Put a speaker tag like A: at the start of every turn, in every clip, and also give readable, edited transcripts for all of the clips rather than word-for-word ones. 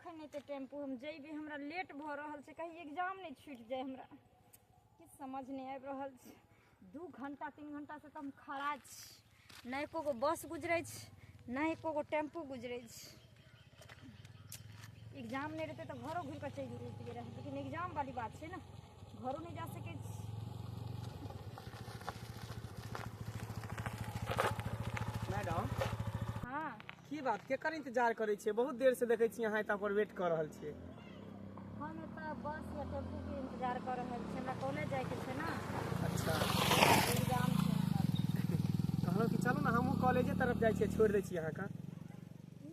A: कखन एतै टेम्पू? हम जइबै, हमरा लेट भऽ रहल छै, कहीं एग्जाम नहि छूटि जाय हमरा। किछु समझ नहि आबि रहल छै। 2 घंटा 3 घंटासँ तऽ हम खड़ा छी, नहि एको गो बस गुजरै छै, नहि एको गो टेम्पू गुजरै छै। एग्जाम नहि रहतै तऽ घरो घुरि कऽ चलि जैतियै रहए, लेकिन एग्जाम वाली बात छै ने, घरो नहि जा सकै छी।
B: मैडम।
A: हाँ।
B: की बात, केकर इंतजार करै छियै? बहुत देर से देखै छी अहाँ एतऽ पर वेट कऽ रहल छियै।
A: हम एतऽ बस या टेम्पू के इंतजार कऽ रहल छी, हमरा कॉलेज जाइके छै ने।
B: अच्छा।
A: एग्जाम छै हमर।
B: कहलहुँ कि चलू ने, हमहूँ कॉलेजे तरफ जाइ छियै, छोड़ि दै छी अहाँके।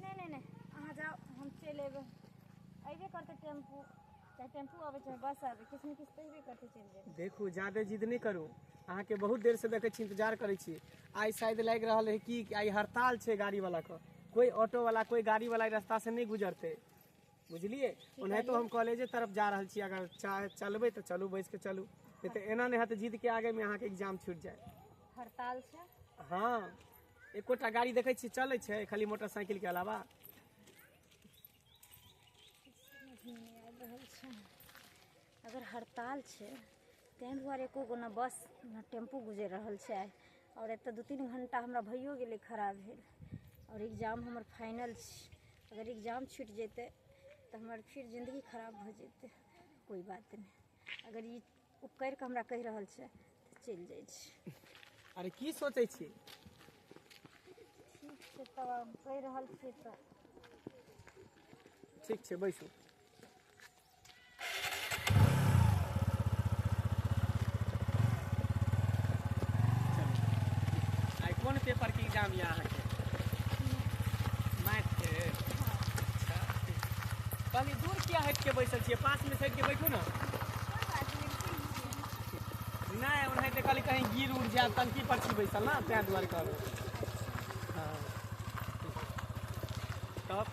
A: नहि नहि नहि, अहाँ जाउ, हम चलि अयबै। अयबे करतै टेम्पू, चाहे टेम्पू आबै चाहे बस आबै, किछु ने किछु तऽ अयबे करतै, चलि जेबै।
B: देखू, ज्यादे जिद नहि करू। अहाँके बहुत देर से देखै छी, इंतजार करै छी। आइ शायद लागि रहल है कि आइ हड़ताल छै गाड़ी वाला के, कोई ऑटो वाला कोई गाड़ी वाला रास्ता से नहि गुजरतै, बुझलियै? ओनाहितो हम कॉलेजे तरफ जा रहल छी, अगर चाहे चलबै तऽ चलू, बैस के चलू, नहि तऽ एना नहि हैत जिद के आगे में अहाँके एग्जाम छूटि जाय।
A: हड़ताल छै?
B: हाँ, एकोटा गाड़ी देखै छी चलै छै, खाली मोटरसाइकिल के अलावा।
A: समझ नहि आबि रहल छै। अगर हड़ताल छै ताहि दुआरे एको गो ने बस ने टेम्पू गुजरि रहल छै आइ, आओर एतऽ 2-3 घंटा हमरा भइयो गेलै खड़ा भेल, आओर एग्जाम हमर फाइनल छै। अगर एग्जाम छूटि जेतै तऽ हमर फिर जिन्दगी खराब भऽ जेतै। कोइ बात नहि, अगर ई उपकरि कऽ हमरा कहि रहल छै तऽ चलि जाइ छी।
B: अरे, की सोचै छी?
A: ठीक छै, तब हम कहि रहल छियै तऽ।
B: ठीक छै, बैसू। चलू। आइ कोन पेपर के एग्जाम यऽ अहाँके? मैथ के? अच्छा, कहली दूर किया हटि के बैसल छियै? पास में सटि के बैठू ने। नहि, ओनाहिते कहली, कहीं गिर उड़ जायब, टंकी पर छी बैसल ने, तें दुआरे कहलहुँ। हाँ, तब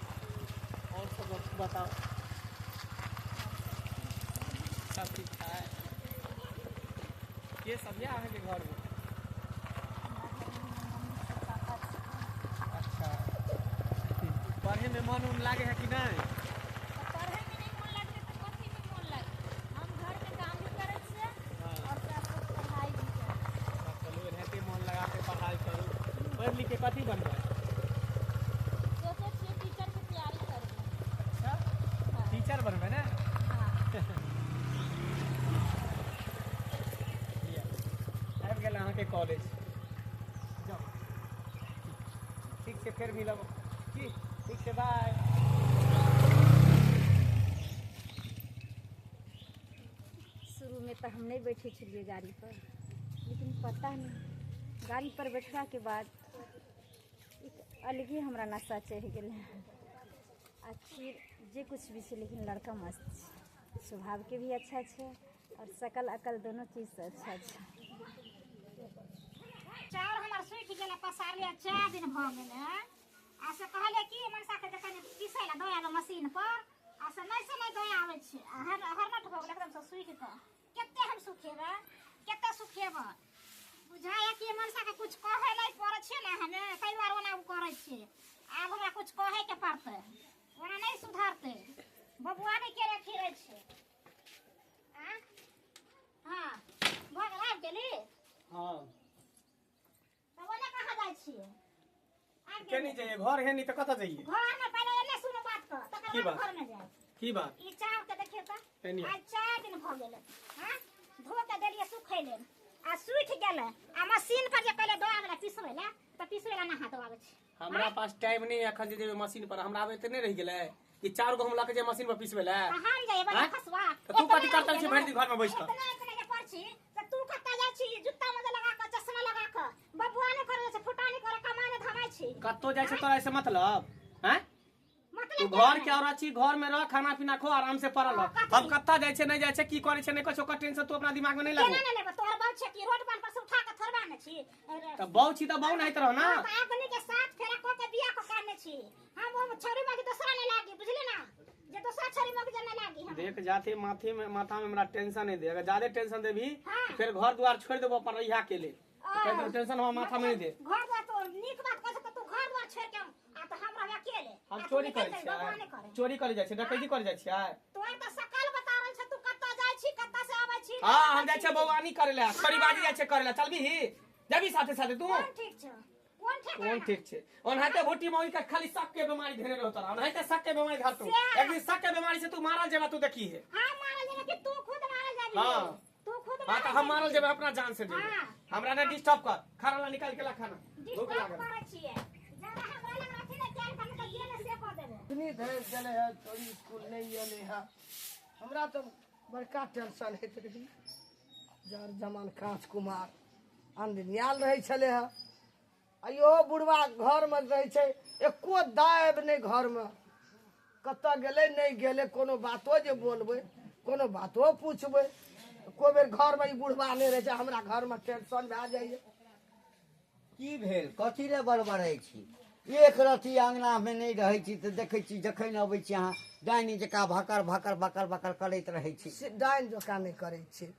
B: और सब बताओ, सब ठीक छै? के सब यऽ अहाँके घरमे? अच्छा, पढ़े में मन उन लागे है कि नहीं?
A: पढ़ैमे नहि मोन लागतै तऽ कथीमे मोन लागतै? हम घरके काम भी करै छियै आओर साथ साथ पढ़ाइ भी करै छियै।
B: अच्छा, चलू, एनाहिते मन लगा के पढ़ाइ करू। पढ़ि लिख के कथी बनबै?
A: सोचै छियै टीचरके तैयारी करबै।
B: अच्छा, टीचर बनबै ने?
A: हाँ।
B: लिअ, आबि गेल अहाँके कॉलेज। जाउ, ठीक छै, फेर मिलब की। ठीक छै, बाय।
A: शुरूमे तऽ हम नहि बैठै छलियै गाड़ीपर, लेकिन पता नहि गाड़ी पर बैठलाके बाद एक अलगे हमरा नशा चढ़ि गेलै। आ फिर जे कुछ भी छै, लेकिन लड़का मस्त छै, स्वभावके भी अच्छा छै आओर शकल अकल दोनो चीजसँ अच्छा छै।
C: चाउर हमर सुखि गेलै, पसारलियै 4 दिन भऽ गेलै। आ से कहलियै कि मनसा के जे कनि पीसै लए दऽ आबै मशीन पर, आ से नहि, से नहि दऽ आबै छै। आ हर हरनट भऽ गेलै एकदमसँ सुखि कऽ। कते हम सुखेबै, कते सुखेबै? बुझाइए कि मनसा के कुछ कहै नहि पड़ै छै ने हमे, ताहि दुआरे ओना ओ करै छियै। आब हमरा कुछ कहैके पड़तै, ओना नहि सुधरतै। बबुआ नहि केरे फिरै छै। आँ हँ, भऽ गेल, आबि गेली?
B: हाँ।
C: तब ओने कहाँ जाइ छियै? आबि
B: केनी
C: गेली?
B: जाइए घर है नहीं तऽ कतऽ जाइए?
C: घर में पहिले एने सुनू बात कऽ, तकर
B: की
C: बाद
B: बात?
C: घर में जाए।
B: की बात?
C: ई चाउर के देखियौ तऽ।
B: एनी।
C: आइ 4 दिन भऽ गेलै। हँ, धो के देलियै सुखै लेल आ सुखि गेलै, आ मशीन पर जे पहिले दऽ आबै पिसबै लए, तऽ पिसबै लए नहा दऽ आबै छै।
B: हमरा पास टाइम नहीं है अखन जे जेबै मशीन पर। हमरा आब एते नहीं रहि गेलै कि चाउर गहूम लऽ के जे मशीन पर पिसबै लए।
C: तऽ हम जइबै
B: आँय?
C: खसुआ।
B: तऽ तू कथी करतल छी भरि दिन घरमे बैस कऽ?
C: इतना इतना जे पर छी तऽ तू कतऽ जाइ छी जुत्ता मोजा लगा कऽ, चश्मा लगा कऽ? बबुआ नहि करै छै, फुटानी करे, कमाने धमाइ छी।
B: कतौ जाइ छै तोरा ऐसे मतलब हैं?
C: मतलब
B: तू घर के औरत छी, घर में रह, खाना पीना खो, आराम से पड़ल रह। हम कतऽ जाइ छै, नहि जाइ छै, की करै छै, नहि करै छै, ओकर टेंशन तू अपना दिमाग में नहीं
C: केना
B: लगो।
C: नहि लेबै? तोहर बाप छै कि रोड पर से उठा कऽ थोड़बा ने छी?
B: तऽ बहू छी तऽ बहू नहीं रह ना।
C: हाँ, तऽ अपने के साथ फेरा कऽ के बियाह कऽ काने छी हम। ओ छौरी मग दोसरा नहि लागी, बुझली ना? जे दोसरा छौरी मग जे नहि लागी हम।
B: देख, जाते माथे में माथा में हमरा टेंशन नहीं दे। अगर ज्यादा टेंशन देबी
C: हाँ।
B: फिर घर द्वार छोड़ देबो अपन रहिया के लेल। कहि देबो, टेंशन हमरा माथा में नहीं दे।
C: घर द्वार तो नीक बात कहै छै तऽ तू घर द्वार छोड़ के आ तऽ हम रहबै अकेले।
B: हम
C: आ
B: चोरी
C: निकलि
B: करै
C: जेबै, बौआ नहि
B: छियै?
C: करै।
B: चोरी करै जाइ छियै, डकैती करै जाइ छियै?
C: तोहर तऽ सकल बता रहल छ, तू कतऽ जाइ छी, कतऽ से आबै छी।
B: हाँ, हम जाइ छियै बौआनी करै लए, छड़ीबाजी जाइ छियै करै लए। चलबीही? जेबी साथे साथे तू?
C: कोन ठीक छौ, कोन ठीक?
B: कोन ठीक छै? ओनाहिते भुट्टी मौगी के खाली शक के बीमारी धेने रहो तोरा, ओनाहिते शक के बीमारी धर तू।
C: सएह।
B: एक दिन शक के बीमारी से तू मारल जेबा, तू देखी है।
C: हम मारल जेबै कि तू खुद मारल जाबी?
B: हाँ।
C: तू खुद।
B: हाँ, तऽ हम मारल जेबै, अपना जान से जेबै।
C: हाँ।
B: हमरा नहि डिस्टर्ब कर। खाना ला, निकाल के ला खाना, भूख
C: डिस्टर्ब
B: लागल।
C: करै छियै जरा हमरा लग रखी ने चल, हम तऽ गेल से कऽ देबै।
D: इतनी धरि गेलै है, तोरी स्कूल नहि एलै है। हमरा तऽ बड़का टेंशन होइत रहै। जर जमान काँच कुमार अनदिनियाल रहै छलै हँ, आ इहो बुढ़वा घरमे रहै छै, एको दाबि नहि घरमे। कतऽ गेलै, नहि गेलै, कोनो बातो जे बोलबै, कोनो बातो पुछबै, एको बेर घरमे ई बुढ़वा नहि रहै छै। हमरा घरमे टेंशन भए जाइए।
E: की भेल? कथी लए बड़बड़ै छी? एक रत्ती अङ्गनामे नहि रहै छी तऽ देखै छी, जखन अबै छी अहाँ डाइनी जकाँ भकर भकर भकर भकर करैत रहै छी।
D: से डाइन जकाँ नहि करै छै।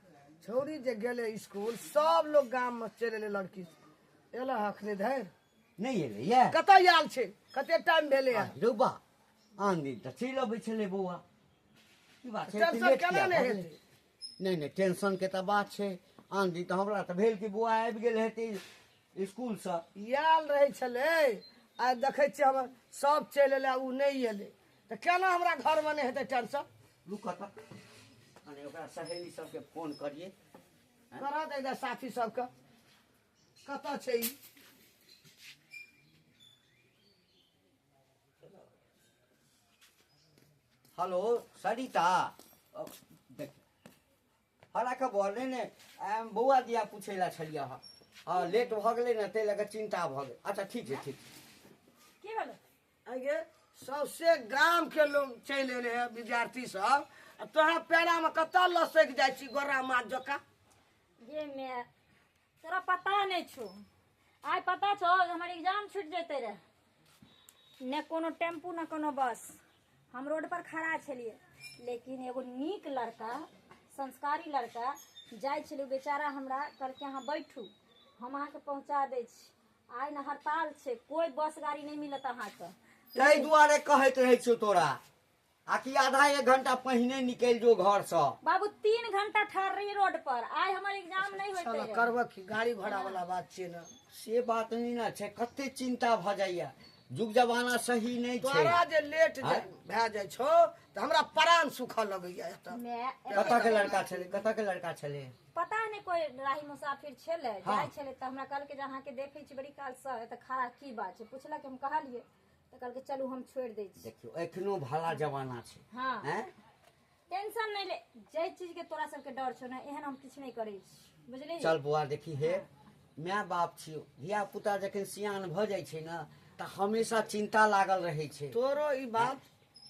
D: छौड़ी जे गेलै स्कूल, सब लोग गाममे चलि एलै, लड़की एलै अखने धरि
E: नहि एलै यऽ।
D: कतऽ आयल छै? कते टाइम भेलै हँ?
E: रौ बा, आन दिन तऽ चलि अबै छलै बौआ। की बात छै, एते
D: टेंशन
E: लेट
D: केना
E: किया
D: नहि
E: भऽ गेलै?
D: हेतै?
E: नहि नहि, टेंशनके तऽ बात छै। आन दिन तऽ हमरा तऽ भेल कि बौआ आबि गेल हेतै स्कूलसँ।
D: आयल रहै छलै, आइ देखै छियै हमर सब चलि एलै, ओ नहि एलै, तऽ केना हमरा घरमे नहि हेतै टेंशन?
E: रुकऽ तऽ, कने ओकरा सहेली सबके फोन करियै।
D: करत एहि साथी सबके, कतऽ छै ई?
E: हेलो सरिता, देख हँ, राखऽ बौआ। नहि नहि, बौआ दिया पूछै लए छलियै हँ। हँ, लेट भऽ गेलै ने, ताहि लऽ कऽ चिन्ता भऽ गेल। अच्छा, ठीक छै, ठीक छै।
A: की भेलै?
D: आगे सौंसे गाम के लोग चलि एलै है, विद्यार्थी सब, आ तोरा पेड़ामे कतऽ लसकि जाइ छी गोरा माछ जकाँ?
A: गे माय, तोरा पता नहि छौ। आइ पता छौ जे हमर एग्जाम छुटि जेतै रहे। ने कोनो टेम्पू, ने कोनो बस। हम रोड पर खड़ा छलियै, लेकिन एगो नीक लड़का, संस्कारी लड़का जाइ छलै, ओ बेचारा हमरा कहलकै, अहाँ बैठू, हम अहाँके पहुँचा दै छी। आइ ने हड़ताल छै, कोइ बस गाड़ी नहि मिलत अहाँके।
E: ताहि दुआरे कहैत रहै छियौ तोरा आ कि आधा एक घंटा पहिने निकलि जो घरसँ।
A: बाबू, 3 घंटा ठाढ़ रही रोड पर, आइ हमर एग्जाम नहि होइते
D: चल
A: रहे।
D: करबऽ की, गाड़ी घोड़ा वाला बात छियै ने।
E: से बात नहि ने छै, कते चिन्ता भऽ जाइया, युग जमाना सही नहि छै।
D: तोरा जे लेट
E: आँय?
D: भए जाइ छौ तऽ हमरा प्राण सुखऽ लगैया एतऽ।
A: माय।
E: कतऽ के लड़का छलै? कतऽ के लड़का छलै?
A: पता नहि, कोइ राही मुसाफिर छलै।
E: हाँ।
A: जाइ छलै तऽ हमरा कहलकै जे अहाँके देखै छी बड़ी कालसँ एतऽ खड़ा, की बात छै? पुछलक, हम कहलियै तऽ कहलकै, चलू, हम छोड़ि दै छी।
E: देखियौ, एखनो भला जमाना छै।
A: हाँ।
E: आँय?
A: टेंशन नहि ले। जाहि चीजके तोरा सबके डर छौ ने, एहन हम किछु नहि करै छी, बुझलिही?
E: चल बौआ, देखी हे, माय बाप छियौ, धिया पुता जखन सियान भऽ जाइ छै ने तऽ हमेशा चिन्ता लागल रहै छै।
D: तोरो ई बात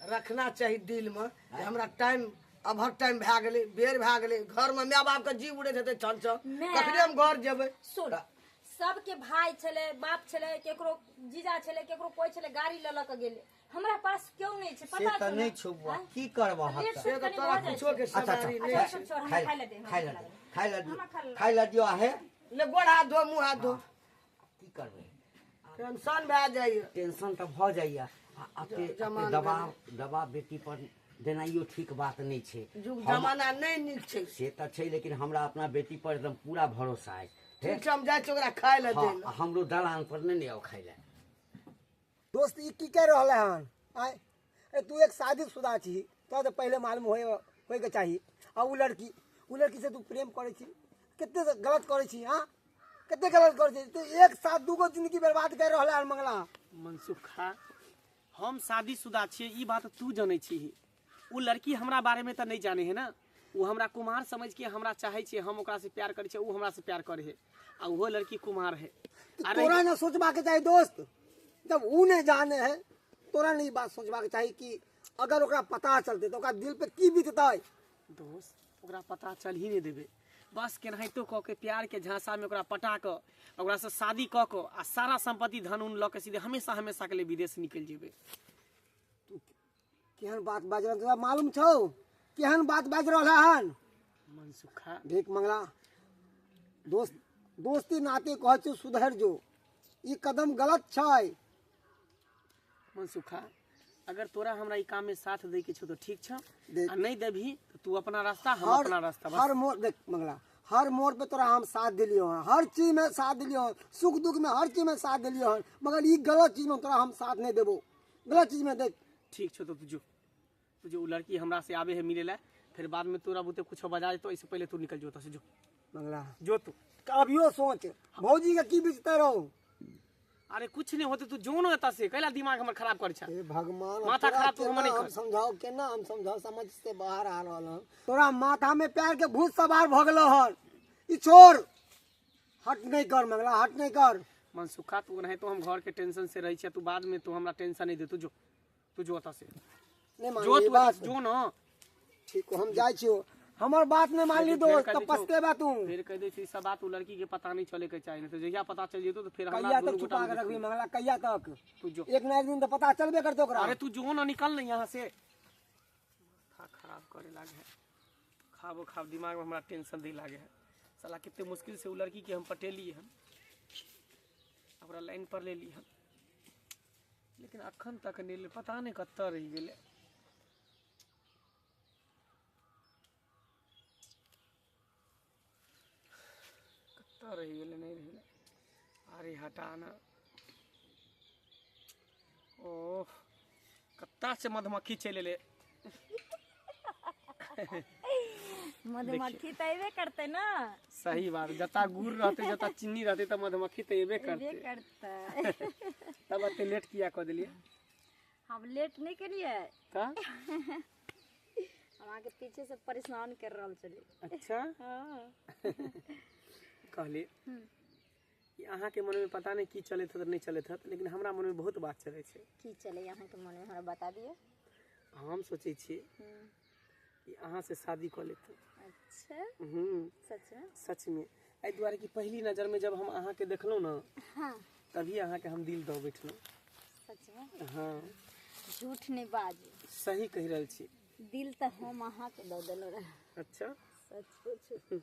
D: रखना चाही दिलमे जे हमरा टाइम अभर टाइम भए गेलै, बेर भए गेलै, घरमे माय बापके जीव उड़ैत हेतै छन छन।
A: माय।
D: कखने हम घर जेबै?
A: सुन, सबके भाय छलै, बाप छलै, केकरो जीजा छलै, केकरो कोइ छलै, गाड़ी लऽ लऽ कऽ गेलै। हमरा पास केओ नहि छै।
E: से
A: पता
E: तऽ
A: छौ ने?
E: नहि छौ बौआ।
A: आँय?
E: की करबह?
A: लेट
E: तऽ
D: से तऽ
A: कनि
D: तोरा
A: भऽ जाइ
D: कुछो के
A: छै।
E: अच्छा अच्छा।
D: सवारी नहि
A: अच्छा,
D: छै।
A: छोड़, हमरा
E: खाइ
A: खाइ लए दे, हमरा
E: खाइ लए
A: भूख
E: दे,
A: लागल।
E: खाइ लए दियौ।
A: हमरा खाइ लए।
E: खाइ लए दियौ। आहे
D: ले, गोड़ हाथ धो, मुँह हाथ धो।
E: की करबै?
D: टेंशन भए जाइए।
E: टेंशन तऽ भऽ जाइया आ एते एते
D: जमाना
E: दबाव दबाव बेटी पर देनाइयो ठीक बात नहि छै।
D: युग जमाना नहि नीक छै।
E: से तऽ छै, लेकिन हमरा अपना बेटी पर एकदम पूरा भरोसा अछि। हे,
D: ठीक छै, हम जाइ छी ओकरा खाय लए दै
E: हँ
D: लए।
E: हमरो दलान पर नहि ने आउ खाइ लए।
F: दोस्त, ई की कह रहल हन? आय, अरे तू एक शादीशुदा छी, तोरा तऽ पहिले मालूम होए होइके चाही। आ उ लड़की से तू प्रेम करै छी, कते गलत करै छी। हाँ, कते गलत करै छी तू। एक साथ दूगो जिंदगी बर्बाद कर रहल हन मंगला।
B: मनसुखा, हम शादीशुदा छियै, ई बात तू जनै छिही। ओ लड़की हमरा बारेमे तऽ नहि जाने है ने। ओ हमरा कुमार समझ के हमरा चाहै छै। हम ओकरा से प्यार करै छियै, ओ हमरा से प्यार करे है, आ ओहो लड़की कुमार है।
F: तऽ
B: अरे
F: तोरा ने सोचबाके चाही दोस्त, जब उ नहीं जाने है, तोरा नहीं ई बात सोचबाके चाही कि अगर ओकरा पता चलतै तऽ ओकरा दिल पे की बीततै।
B: दोस्त, ओकरा पता चल ही नहि देबै। बस केनाहितो कऽ के प्यारके झांसामे ओकरा पटा कऽ, ओकरासँ शादी कऽ कऽ आ सारा सम्पत्ति धन उन लऽ कऽ सीधे हमेशा हमेशाके लिए विदेश निकलि जेबै।
F: केहन बात बाजि रहल, तोरा मालूम छौ केहन बात बाजि रहल हन?
B: मनसुखा।
F: देख मंगला दोस्त, दोस्ती नाते कहै छियौ, सुधरि जो, ई कदम गलत छै।
B: मनसुखा, अगर तोरा हमरा ई काम में साथ दै के छौ तो ठीक छौ,
F: देख।
B: आ नहीं देबही तो तू अपना रास्ता हम
F: हर
B: अपना रास्ता बस।
F: हर मोड़ देख मंगला, हर मोड़ पे तोरा हम साथ दिलियो हन, हर चीज में साथ दिलियो हन, सुख दुख में हर चीज में साथ दिलियो हन, मगर ई गलत चीज में तोरा हम साथ नहीं देबो, गलत चीज में देख।
B: ठीक छौ तो तू जो, तू जो उ लड़की हमरा से आवे है मिले ला, फिर बाद में तोरा बुते कुछ बजा देतो, इससे पहले तू निकल जो से जो।
F: मंगला
B: जो तू
F: अभियो सोच भौजी के की बिचते रहो।
B: अरे कुछ नहीं होते, तू जो न एता से कैला दिमाग हमर खराब कर छा।
F: हे भगवान,
B: माथा
F: तोरा
B: खराब तू हमर
F: केना
B: नहीं
F: हम
B: कर।
F: समझाओ, केना हम समझाओ, समझ से बाहर आ रहल हन। तोरा माथा में प्यार के भूत सवार भ गेलो हन, ई छोड़, हट नहीं कर मंगला, हट नहीं कर।
B: मनसुखा तू नहीं तो हम घर के टेंशन से रही छियै, तू बाद में तू हमरा टेंशन नहीं दे, तू जो, तू जो एता से
F: नहीं
B: जो
F: मानली
B: तू
F: बात।
B: जो न
F: ठीक, हम जाइ छियो, हमर बात नहीं मानली
B: फिर
F: दोस्त
B: कह
F: तो
B: दै छौ।
F: पछतेबा तू।
B: फिर कह दै छै ई सब बात उ लड़की के पता नहीं चले के चाही, नहीं तो जहिया पता चल जेतो तो फिर हमरा
F: कहिया तक
B: दुनू गोटा
F: छुपा के
B: में
F: रखबी मंगला, कहिया तक?
B: तू जो।
F: एक ना एक दिन तो पता चलबे करतो ओकरा।
B: अरे तू जो न निकल न यहाँ से, माथा खराब करे लागे है, खाबो खाब दिमाग में हमरा टेंशन दे लागे है साला। कितने मुश्किल से उ लड़की के हम पटेली हन, ओकरा लाइन पर ले ली हन, लेकिन अखन तक नहीं ले, पता नहीं कतऽ रहि गेलै। कतऽ रहि गेलै, नहीं रहि गेलै। अरे हटा ना, ओह कत्ता से मधुमक्खी चलि एलै।
A: मधुमक्खी तऽ अयबे करतै ना।
B: सही बात, जता गुड़ रहते जता चीनी रहते त मधुमक्खी तऽ एबे
A: अयबे
B: करते।
A: करतै।
B: तब एते लेट किया कऽ देलियै?
A: हम लेट नहीं केलियै,
B: तऽ
A: हम अहाँके पीछे से परेशान कर रहल छलियै।
B: अच्छा
A: हाँ
B: कहली कि अहाँके मनमे पता नहीं की चलैत हत नहीं चलैत हत, लेकिन हमरा मनमे बहुत बात चलै छै।
A: की चलै अहाँके मनमे, हमरा बता दिअ।
B: हम सोचै छियै कि अहाँ से शादी कऽ लेतहुँ।
A: अच्छा सच में?
B: सच में, एहि दुआरे कि पहिली नजरमे जब हम अहाँके देखलहुँ ने,
A: हाँ
B: तभी अहाँके हम दिल दऽ बैठलहुँ।
A: सच में?
B: हाँ।
A: झूठ नहीं बाजू।
B: सही कहि रहल छी।
A: दिल तऽ हम अहाँके दऽ देलहुँ रहए।
B: अच्छा
A: सच पूछू,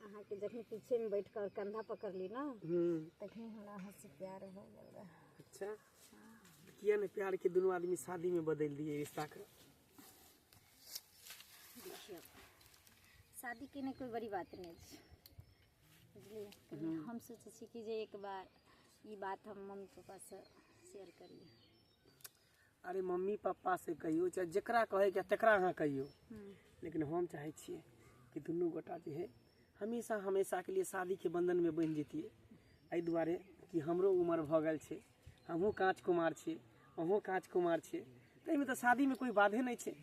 A: अहाँके जखन पीछे में बैठ कर कंधा पकड़ली ना, तखनी हमरा अहाँ से प्यार हो गेल रहे।
B: अच्छा, किया ने प्यार के दुनू आदमी शादी में बदलि दिए रिश्ता के।
A: देखियौ, शादी केने कोई बड़ी बात नहीं छै, बुझलियै? कनि हम सोचै छी कि जे एक बार ई बात हम मम्मी पापा से शेयर करियै।
B: अरे मम्मी पापा से कहियौ, चाहे जकरा कहैके तकरा अहाँ कहियौ, लेकिन हम चाहै छियै कि दुनू गोटा जे है हमेशा हमेशा के लिए शादी के बंधन में बन्हि जैतियै। एहि दुआरे कि हमरो उम्र भऽ गेल छै, हमहूँ काँच कुमार छी, अहूँ काँच कुमार छी, ताहिमे तऽ शादीमे कोइ बाधे नहि छै।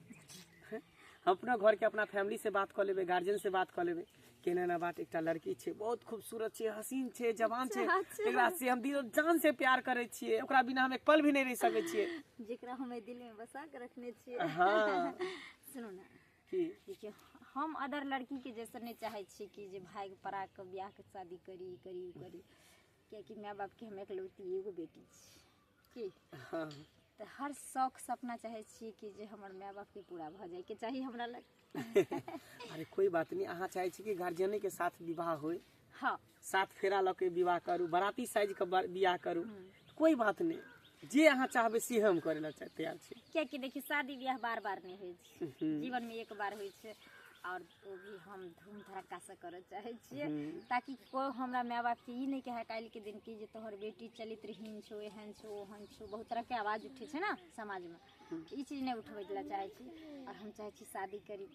B: हम अपना घरके अपना फैमिली से बात कऽ लेबै, गार्जियन से बात कऽ लेबै कि एना एना बात, एकटा लड़की छै, बहुत खूबसूरत छै, हसीन छै, जवान छै, एकरा से हम दिल जान से प्यार करै छियै, ओकरा बिना हम एक पल भी नहि रहि सकै छियै,
A: जेकरा हम एहि दिल में बसा के रखने छियै।
B: हाँ
A: सुनू ना,
B: की
A: देखियौ, हम अदर लड़की के जैसे नहीं चाहै छी कि जे भागि पड़ा के बियाह के शादी करी ई करी उ करी, कियाकि माय बाप के हम एकलौती एगो बेटी छी की।
B: हाँ
A: तऽ हर शौक सपना चाहै छी कि जे हमर माय बाप के पूरा भऽ जाइके चाही हमरा लग।
B: अरे कोई बात नहीं, अहाँ चाहै छी कि गार्जियने के साथ विवाह होय।
A: हाँ
B: सात फेरा लऽ के विवाह करू, बाराती साइज के बियाह करू, कोई बात नहीं, जे अहाँ चाहबै से हम करै लए तैयार छी।
A: कियाकि देखियौ, शादी बियाह बार बार नहीं होइ छै, जीवन में एक बार होइ छै, और वो भी हम धूम धड़क्का से करऽ चाहै छियै, ताकि कोइ हमरा माय बाप के ई नहि कहै काल्हि के दिन कि जे तोहर बेटी चरित्रहीन छौ, एहन छौ ओहन छौ। बहुत तरह के आवाज उठै छै ने समाज में, ई चीज नहि उठबै लए चाहै छी। और हम चाहै छी शादी करी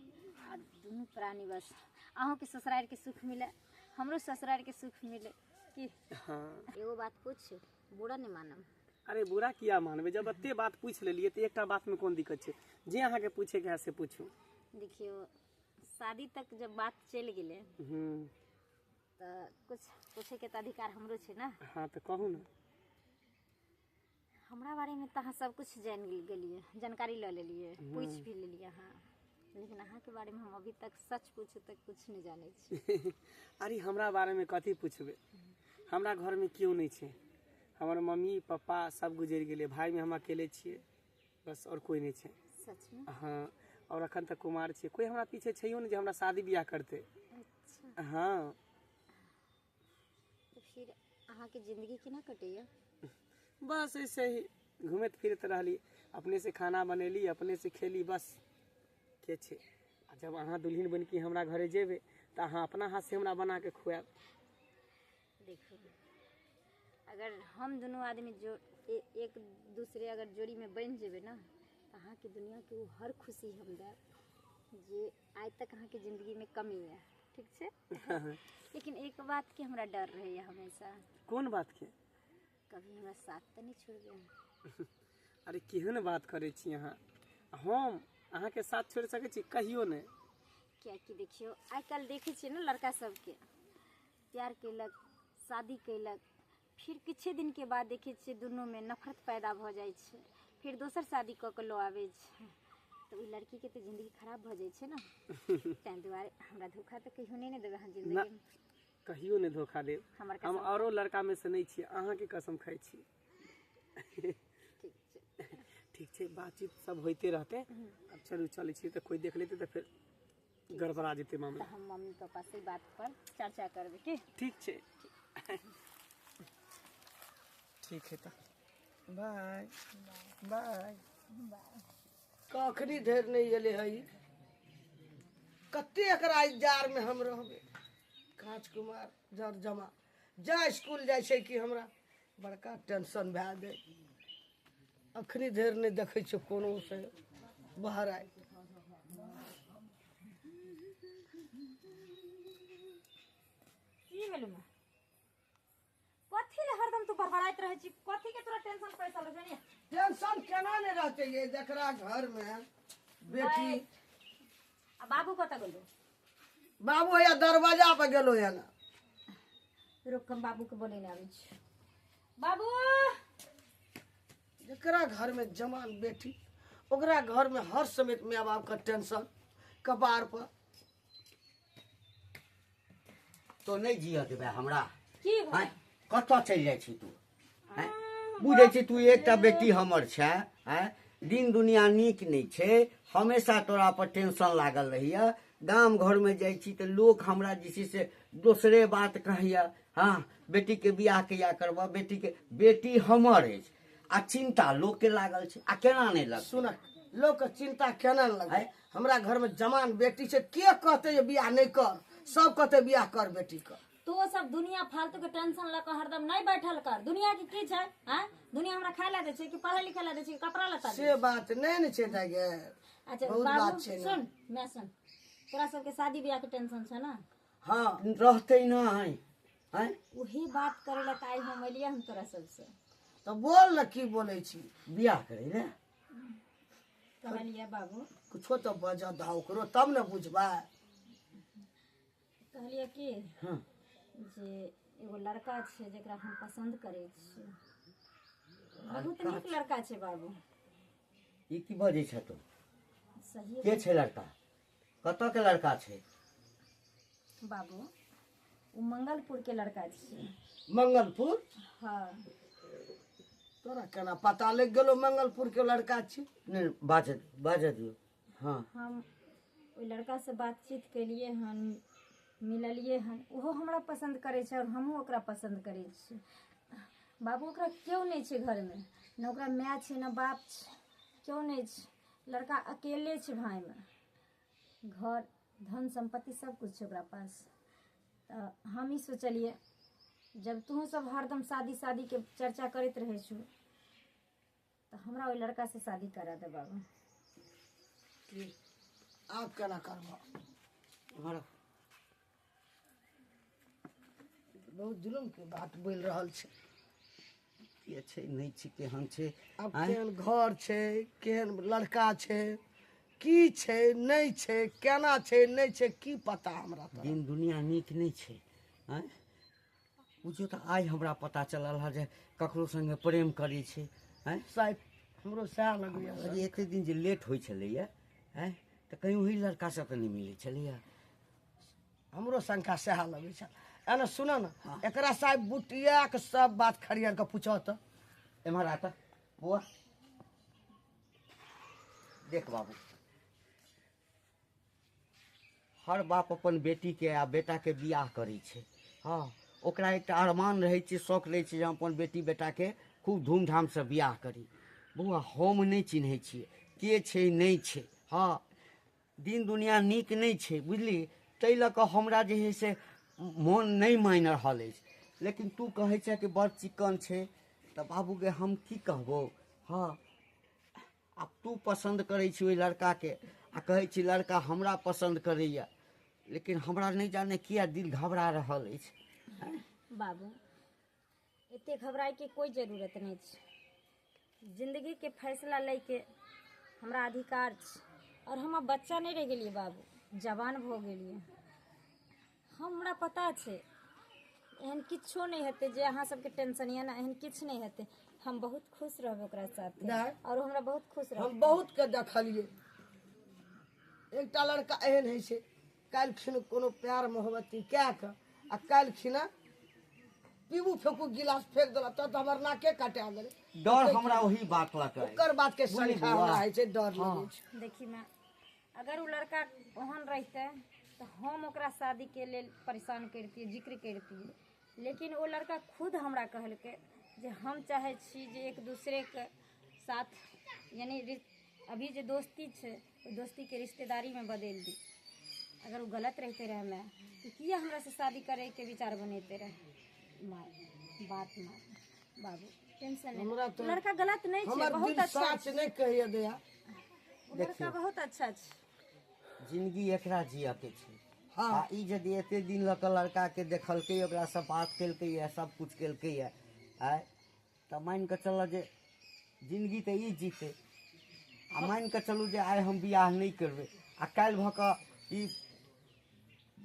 A: आ दुनू प्राणी बस अहूँके ससुरारिके सुख मिले, हमरो ससुरारिके सुख मिले की।
B: हाँ
A: एगो बात पूछ, बुरा नहि मानब?
B: अरे बुरा किया मानबै, जब एते बात पूछि लेलियै तऽ एकटा बातमे कोन दिक्कत छै, जे अहाँके पूछैके है से पूछू।
A: देखियौ, शादी तक जब बात चलि गेलै तऽ कुछ पूछैके तऽ अधिकार हमरो छै ने।
B: हाँ तऽ कहू ने।
A: हमरा बारेमे तऽ अहाँ सब कुछ जानि गेलियै, जानकारी लऽ लेलियै, पूछि भी लेलियै अहाँ, लेकिन अहाँके बारेमे हम अभी तक सच पूछू तऽ कुछ नहि जानै छी।
B: अरे हमरा बारेमे कथी पुछबै, हमरा घरमे केओ नहि छै, हमर मम्मी पप्पा सब गुजरि गेलै, भाइमे हम अकेले छियै बस, आओर कोइ नहि छै।
A: सच में?
B: हाँ, और अखन तक कुमार छियै, कोइ हमरा पीछे छैयो नहि जे हमरा शादी बियाह करतै।
A: अच्छा
B: हाँ
A: तऽ फिर अहाँके जिंदगी केना कटैया?
B: बस ऐसे ही। घूमैत फिरैत रहली, अपने से खाना बनेली, अपने से खेली, बस के छै। आ जब अहाँ दुल्हन बनि के हमरा घरे जेबै तऽ अहाँ अपना हाथ से हमरा बना के खुआएब।
A: देखू, अगर हम दुनू आदमी जो एक दूसरे अगर जोड़ीमे बनि जेबै ने, तऽ अहाँके दुनिआँके ओ हर खुशी हम देब जे आइ तक अहाँके जिन्दगीमे कमी यऽ। ठीक छै, लेकिन एक बातके हमरा डर रहैए हमेशा।
B: कोन बातके?
A: कभी हमरा साथ तऽ नहि छोड़बै अहाँ?
B: अरे, केहन बात करै छी अहाँ? हम अहाँके साथ छोड़ि सकै छी? कहियो नहि।
A: कियाकि देखियौ, आइ काल्हि देखै छियै ने, लड़का सबके प्यार केलक, शादी केलक, फिर किछे दिनके बाद देखै छियै दुनूमे नफरत पैदा भऽ जाइ छै, फिर दोसर शादी कऽ के लऽ आबै छै, तऽ ओहि लड़कीके तऽ जिन्दगी खराब भऽ जाइ छै ने। ताहि दुआरे हमरा धोखा तऽ कहियो नहि ने देबै अहाँ जिन्दगीमे?
B: कहियो नहि धोखा देब।
A: हमर
B: हम
A: कसम।
B: औरो लड़कामे से नहि छी, अहाँके कसम खाइ छी।
A: ठीक छै।
B: ठीक छै, बातचीत सब होइते रहतै। आब चलू, चलै छी, तऽ कोइ देख लेतै तऽ फेर गड़बड़ा जेतै मामला।
A: तऽ हम मम्मी पापा से ई बात पर चर्चा करबै की?
B: ठीक छै, ठीक है, तऽ बाय बाय।
D: कखनी धरि नहि एलै है ई? कते एकरा इन्तजारमे हम रहबै। काँच कुमार जर जमा जा स्कूल जाइ छै कि हमरा बड़का टेंशन भए जाइ। अखनी धरि नहि देखै छियै कोनो से बाहर आइ।
C: की भेलौ माँ? कथी ले हरदम तू बड़बड़ाइत रहै छी? कथी के तोरा टेंशन पैसा रहै छै?
D: टेंशन केना नहि रहतै ये, जकरा घरमे बेटी।
A: आ बाबू कतऽ गेलो?
D: बाबू हैया दरवाजा पर गेलो है ना।
A: रुक, हम बाबू के बोलेने आबै छी।
C: बाबू!
D: जकरा घरमे जवान बेटी, ओकरा घरमे हर समय माय बापके टेंशन कपार पर।
E: तो नहि जियऽ देबै हमरा?
C: की भेल?
E: आँय, कतऽ चलि जाइ छी तू? आँय, बुझै छी तू एकटा बेटी हमर छै। आँय, दिन दुनिया नीक नहि छै, हमेशा तोरा पर टेंशन लागल रहैया। गाम घरमे जाइ छी तऽ लोक हमरा जे छै से दोसरे बात कहैया, हँ, बेटीके बियाह कहिया करबह? बेटीके, बेटी हमर अछि आ चिन्ता लोकके लागल छै, आ केना नहि लगतै?
D: सुनक, लोकके चिन्ता केना नहि लगतै?
E: आँय?
D: हमरा घरमे जवान बेटी छै, के कहतै जे बियाह नहि कर? सब कहतै बियाह कर बेटी के।
A: तो सब दुनिया फालतू के टेंशन लऽ कऽ हरदम नहि बैठल कर। दुनिया के की छै? आँय, दुनिया हमरा खाय ला दै छै कि पढ़ै लिखै ला दै छै कि कपड़ा लत्ता दै?
D: से बात नहि ने छै दाइ गे।
A: अच्छा।
D: बहुत
A: बाबू,
D: बात छै ने।
A: सुन, मैं सुन, तोरा सबके शादी बियाह के टेंशन छै ने?
D: हँ।
E: रहतै नहि? आँय?
A: वही बात करे ला तऽ आइ हम एलियै हम तोरा सबसे।
D: तऽ बोल ने, की बोलै छी?
E: बियाह करै ने।
A: कहलियै बाबू।
D: कुछो तऽ बजऽ दह ओकरो, तब ने बुझबै।
A: कहलियै कि जे एगो लड़का छै जेकरा हम पसन्द करै छियै। बहुत नीक लड़का छै बाबू।
E: ई की बजै छ तू?
A: सही।
E: के छै लड़का? कतऽ के लड़का छै?
A: बाबू, ओ मंगलपुर के लड़का छै।
D: मंगलपुर?
A: हाँ।
D: तोरा केना पता लागि गेलो मंगलपुर के लड़का छी?
E: नहि, बाजऽ बाजऽ दियौ, हँ।
A: हम ओहि लड़कासँ बातचीत केलियै हन, मिललियै हन। ओहो हमरा पसन्द करै छै आओर हमहूँ ओकरा पसन्द करै छियै बाबू। ओकरा केओ नहि छै घरमे, ने ओकरा माय छै, ने बाप छै, केओ नहि छै। लड़का अकेले छै भायमे। घर, धन सम्पत्ति सब किछु छै ओकरा पास। तऽ हम ई सोचलियै, जब तूँ सब हरदम शादी शादीके चर्चा करैत रहै छौ, तऽ हमरा ओहि लड़कासँ शादी करा दे बाबू।
D: की, आब केना करबह?
E: एम्हर।
D: बहुत जुलुम के बात बोलि रहल छै।
E: के छै, नहि छै, केहन छै?
D: आब
E: आँय?
D: केहन घर छै, केहन लड़का छै, की छै, नहि छै, केना छै, नहि छै, की पता हमरा तऽ।
E: दिन दुनिया नीक नहि छै। आँय, बुझियौ तऽ आइ हमरा पता चलल हँ जे ककरो संगे प्रेम करै छै। आँय?
D: शायद हमरो सएह लगैया।
E: अरे, एते दिन जे लेट होइ छलैया, आँय, तऽ कहीं ओहि लड़का सब तऽ नहि मिलै छलैया?
D: हमरो शंका सएह लगै छल। एना सुन ने, एकरा साहेब बुटिया के सब बात खरियर के पूछऽ तऽ।
E: एम्हर आ तऽ बौआ। देख बाबू, हर बाप अपन बेटीके आ बेटाके बियाह करै छै। हँ, ओकरा एकटा अरमान रहै छै, शौक रहै छै जे हम अपन बेटी बेटाके खूब धूमधामसँ बियाह करी। बौआ हम नहि चिन्है छियै के छै नहि छै। हँ, दिन दुनिया नीक नहि छै, बुझली? ताहि लऽ कऽ हमरा जे है से मोन नहि मानि रहल अछि। लेकिन तू कहै छह कि बड़ चिक्कन छै, तऽ बाबूके हम की कहबौ? हँ, आब तू पसन्द करै छी ओहि लड़काके आ कहै छी लड़का हमरा पसन्द करैए, लेकिन हमरा नहि जाने किया दिल घबरा रहल अछि।
A: बाबू, एते घबराइके कोइ जरूरत नहि छै। जिन्दगीके फैसला लैके हमरा अधिकार छै, आओर हम आब बच्चा नहि रहि गेलियै बाबू, जवान भऽ गेलियै। हमरा पता छै एहन किछो नहि हेतै जे अहाँ सबके टेंशन यऽ ने, एहन किछु नहि हेतै। हम बहुत खुश रहबै ओकरा साथे, आओर हमरा बहुत खुश रहबै।
D: हम बहुत के देखलियै, एकटा लड़का एहन होइ छै काल्हि खिन कोनो प्यार मोहब्बती कए कऽ आ काल्हि खिना पीबू फेकू गिलास फेक देलक तब तऽ हमर नाके कटा गेलै।
E: डर हमरा ओही बात लऽ कऽ,
D: ओकर बात के संख्या हमरा होइ छै, डर लगै छै।
A: देखी माय, अगर ओ लड़का ओहन रहितै तऽ हम ओकरा शादीके लेल परेशान करितियै, जिक्र करितियै, लेकिन ओ लड़का खुद हमरा कहलकै जे हम चाहै छी जे एक दूसरेके साथ, यानी अभी जे दोस्ती छै ओहि दोस्तीके रिश्तेदारीमे बदलि दी। अगर ओ गलत रहिते रहै माय, तऽ किया हमरासँ शादी करैके विचार बनेते रहै? माय, बात मान बाबू, टेंशन नहि।
D: हमरा तऽ
A: लड़का गलत नहि छै,
D: हमर
A: बहुत
D: दिल
A: अच्छा
D: साच नहि कहैए दया।
A: ओ लड़का बहुत अच्छा छै।
E: जिंदगी एकरा जियके छै।
D: हँ।
E: आ ई यदि एते दिन लऽ कऽ लड़काके देखलकै, ओकरासँ बात केलकै यऽ, सब कुछ केलकै यऽ, आँय, तऽ मानि कऽ चलऽ जे जिंदगी तऽ ई जीतै। आ मानि कऽ चलू जे आइ हम बियाह नहि करबै आ काल्हि भऽ कऽ ई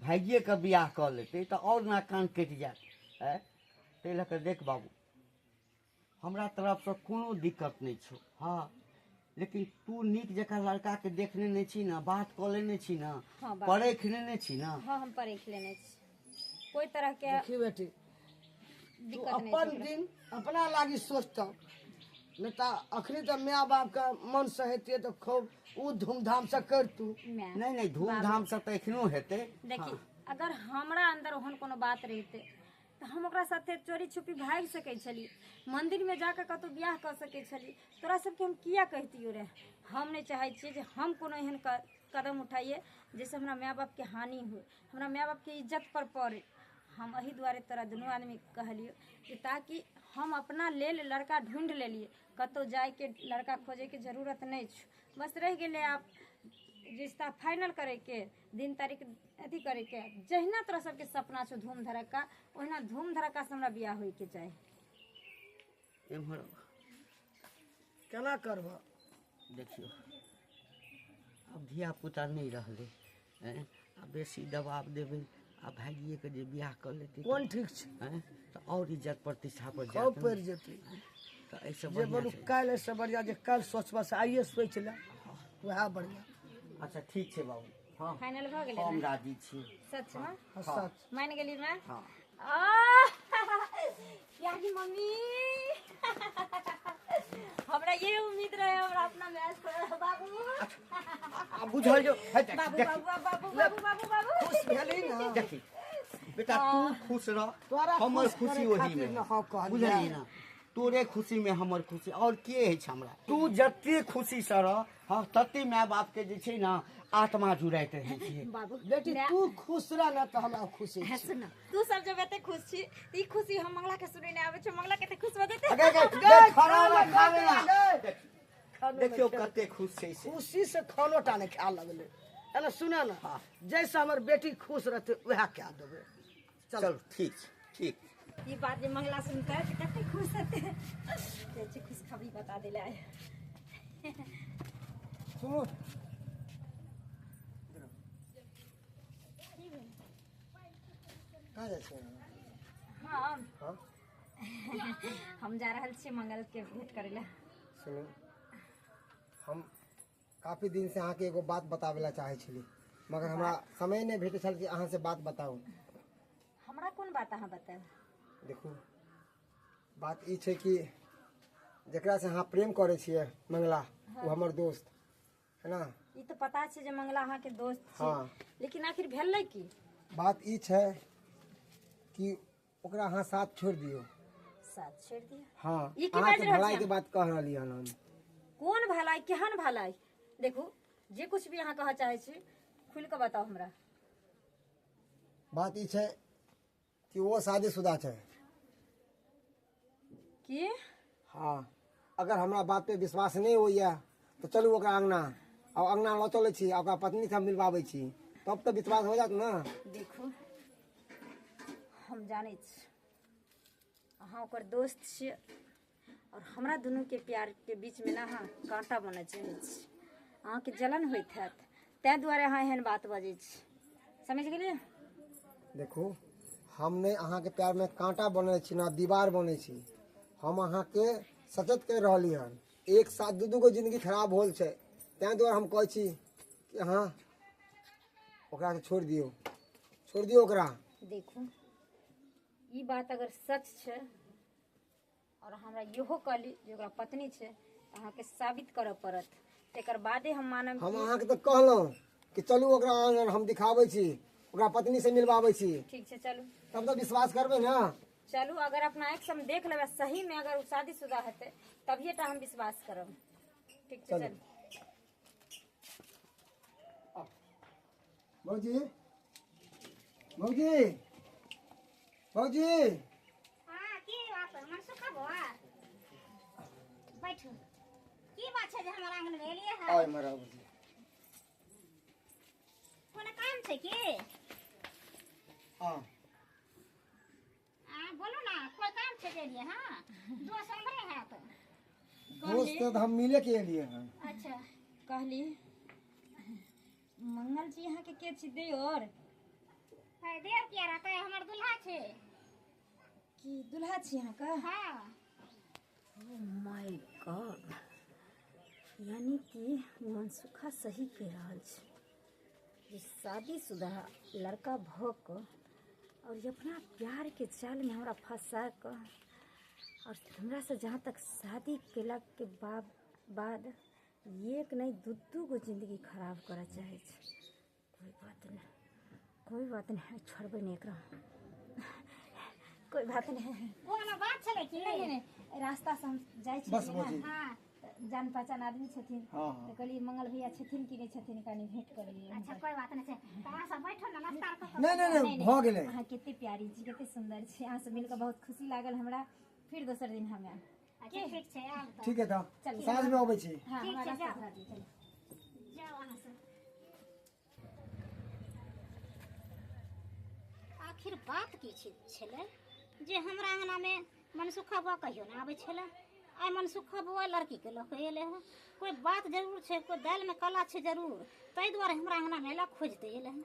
E: भागिए कऽ बियाह कऽ लेतै तऽ आओर नाक कान कटि जायत। आँय, ताहि लऽ कऽ देख बाबू, हमरा तरफसँ कोनो दिक्कत नहि छौ। हँ, लेकिन तू नीक जकाँ लड़काके देख लेने छी ने, बात कऽ लेने छी ने?
A: हँ बाबू।
E: परखि लेने छी ने?
A: हँ, हम परखि लेने छी, कोइ तरहके
D: देखी बेटी, तू
A: दिक्कत नहि छै
D: अपन
A: ओकरा।
D: दिन अपना लागी सोचतौ, नहि तऽ अखनी तऽ माय बापके मनसँ हेतियै तऽ खूब ओ धूमधामसँ करतू।
A: माय
E: नहि नहि, धूमधामसँ तऽ एखनो हेतै।
A: देखी, अगर हमरा अन्दर ओहन कोनो बात रहितै तऽ हम ओकरा साथे चोरी छुपी भागि सकै छली, मन्दिरमे जाकऽ कतहु बियाह कऽ सकै छली। तोरा सबके हम किया कहितियौ रे? हम नहि चाहै छियै जे हम कोनो एहन कदम उठाइए जाहिसँ हमरा माय बापके हानि हुए, हमरा माय बापके इज्जत पर पड़े। हम एहि दुआरे तोरा दुनू आदमी कहलियौ जे ताकि हम अपना लेल लड़का ढूँढि लेलियै, कतहु जाइके लड़का खोजैके जरूरत नहि छै। बस रहि गेलै आब रिश्ता फाइनल करैके दिन तारीख अथी करैके। जहिना तोरा सबके सपना छौ धूम धड़क्का, ओहिना धूम धड़क्कासँ हमरा बियाह होइके चाही।
E: एम्हर
D: केना करबह?
E: देखियौ, आब धियापुता नहि रहलै, आँय, आ बेसी दबाव देबै आ भागिएके जे बियाह कऽ लेतै तऽ-
D: कोन ठीक छै?
E: आँय, तऽ आओर इज्जत प्रतिष्ठा पर
D: खूब
E: जायत ने।
D: पड़ि जेतै।
E: तऽ एहिसँ
D: जे
E: बढ़िआँ
D: बोलू
E: छै।
D: काल्हि एहिसँ बढ़िआँ जे काल्हि सोचबह से आइए सोचि ले, वएह बढ़िआँ।
E: अच्छा ठीक छै बाबू। हँ,
A: फाइनल भऽ गेलै
E: हम
A: ने?
E: राजी छी।
A: सचमे?
D: हँ, सच।
A: मानि गेली माय?
E: हँ।
A: यानी मम्मी, हमरा ये उम्मीद रहे हमरा अपना माय से बाबू।
E: आ बुझल जो है, देख,
A: बाबू
E: देखी।
A: बाबू बाबू बाबू बाबू बाबू,
D: खुश भेली ने?
E: देखी बेटा, तू खुश रह,
D: तोरा
E: हमर
D: खुश
E: खुशी
D: करै
E: ओही
D: खातिर
E: मे
D: ने हम कहलियै।
E: बुझलिही ने, तोरे खुशी में हमर खुशी, और के अछि हमरा? तू जते खुशी से रह, हँ, तते माय बाप के जे छै ने आत्मा जुड़ाइत रहै छै।
A: बाबू
D: बेटी, तू खुश रह ने तऽ हमरा खुशी
A: है।
D: छै।
A: सुन, तू सब जब एते खुश छी तऽ ई खुशी हम मंगला के सुनै नहि आबै छै, मंगला कते खुश भऽ जेतै।
E: अगे, गे, गे, खाना ना खावे ना।
D: गए।
E: देखियौ कते खुश छै से।
D: खुशी से खानो टा नहि खाय लगलै। एना सुना ने, जैसे हमर बेटी खुश रहतै वएह कए देबै।
E: चल, ठीक छै, ठीक।
A: ई बात जे मंगला सुनतै तऽ कते खुश हेतै। जाइ छी खुशखबरी बता दै लए।
F: सुनू, कहाँ जाइ छियै?
A: हम
F: हँ,
A: हम जा रहल छी मंगल के भेंट करै लए।
F: सुनू, हम काफी दिनसँ अहाँके एगो बात बताबै लए चाहै छली, मगर हमरा समय नहि भेटै छल कि अहाँसँ बात बताउ।
A: हमरा कोन बात अहाँ बतायब?
F: देखू, बात ई छै कि जकरासँ अहाँ प्रेम करै छियै, मंगला, ओ हमर दोस्त है ना।
A: ई तऽ पता छै जे मंगला अहाँके दोस्त छै।
F: हँ।
A: लेकिन आखिर भेलै की?
F: बात ई छै कि ओकरा अहाँ साथ छोड़ि दियौ।
A: साथ छोड़ि दियौ?
F: हँ।
A: ई की
F: अहाँके
A: बाजि रहल
F: भलाइके
A: छियै?
F: बात कह रहली हन हम।
A: कोन भलाई केहन भलाई? देखू जे कुछ भी अहाँ कहऽ चाहै छी खुलि कऽ बताउ हमरा।
F: बात ई छै कि ओ शादीशुदा छै।
A: की?
F: हाँ, अगर हमरा बात पे विश्वास नहि होइए तऽ चलू ओकरा अङ्गना, आ अङ्गना लऽ चलै छी आ ओकरा पत्नीसँ हम मिलबाबै छी, तब तऽ विश्वास हो जायत ने।
A: देखू हम जानै छी अहाँ ओकर दोस्त छियै और हमरा दुनूके प्यारके बीचमे ने अहाँ काँटा बनऽ चाहै छी, अहाँके जलन होइत हैत, ताहि दुआरे अहाँ एहन बात बजै छी, समझि गेलियै?
F: देखू हम नहि अहाँके प्यारमे काँटा बनै छी ना दीवार बनै छी, हम अहाँके सचेत करि रहली हन। एक साथ दू दू गो जिंदगी खराब होल छै, ताहि दुआरे हम कहै छी कि अहाँ ओकरा के छोड़ि दियौ, छोड़ि दियौ ओकरा।
A: देखू ई बात अगर सच छै और हमरा इहो कहली जे ओकरा पत्नी छै, तऽ अहाँके साबित करऽ पड़त, तकर बादे हम मानब।
F: हम अहाँके तऽ कहलहुँ कि चलू ओकरा आङ्गन हम दिखाबै छी, ओकरा पत्नी से मिलबाबै छी।
A: ठीक छै चलू।
F: तब तऽ विश्वास करबै ने।
A: चलू, अगर अपना आँखि से हम देख लेबै सही में अगर ओ शादीशुदा हेतै तभिए टा हम विश्वास करब। ठीक छै चलू।
F: भौजी, भौजी, भौजी।
C: हाँ, की बात है मनसुखा बौआ? बैठू। की बात छै जे हमर आंगन में एलियै हँ?
F: आइ मरा भौजी।
C: कोनो काम छै की?
F: हाँ।
C: आ बोलू ना, कोई काम छै जे एलियै हँ? दोस्त हमरे है तो।
F: दोस्त तऽ हम मिले के एलियै हन।
C: अच्छा।
A: कहली मंगल जी अहाँके के छी देवर?
C: है देवर किया रहतै, हमर दुल्हा छै।
A: की दुल्हा छी अहाँके?
C: हाँ।
A: ओ my God, यानी कि मनसुखा सही कहि रहल छै जे शादीशुदा लड़का भऽ कऽ और ई अपना प्यार के जाल में हमरा फंसा कऽ और हमरा से जहाँ तक शादी केला के बाद एक नहीं दू दू गो जिंदगी खराब करऽ चाहै छै। कोई बात नहीं, कोई बात नहीं, छोड़बै नहीं एकरा, कोई बात नहीं।
C: कोनो बात छलै की?
A: नहीं नहीं, रास्ता से हम जाइ
F: बस
A: छलियै
F: भौजी।
A: ने,
C: हाँ।
A: तऽ जान पहचान आदमी छथिन,
F: हाँ, हाँ।
A: तऽ कहलियै मंगल भैया छथिन कि नहि छथिन, कनि भेंट कर लियै।
C: अच्छा कोई बात नहीं छै, तऽ अहाँ सब बैठो ना, नाश्ता आर कऽ कऽ।
F: नहि नहि नहि, भऽ गेलै।
A: अहाँ कते प्यारी छी, कते सुंदर छी, अहाँ से मिलकऽ बहुत खुशी लागल हमरा। फिर दोसर दिन हम आयब।
C: अच्छा ठीक छै, आब तऽ।
F: ठीक है तऽ
A: चलू।
F: साँझ में अबै छी।
A: हाँ,
C: ठीक
A: हमरा
C: छै,
A: रास्ता
C: जाउ।
A: धरा दियौ, चलू।
C: जाउ अहाँ सब। आखिर बात की छलै जे हमरा अंगना में मनसुखा बौआ कहियो ने आबै छलै, आइ मनसुखा बौआ लड़की के लऽ कऽ एलै हँ। कोई बात जरूर छै, कोई दालि में काला छै जरूर, ताहि दुआरे हमरा अंगना में एला खोजते एलै हँ।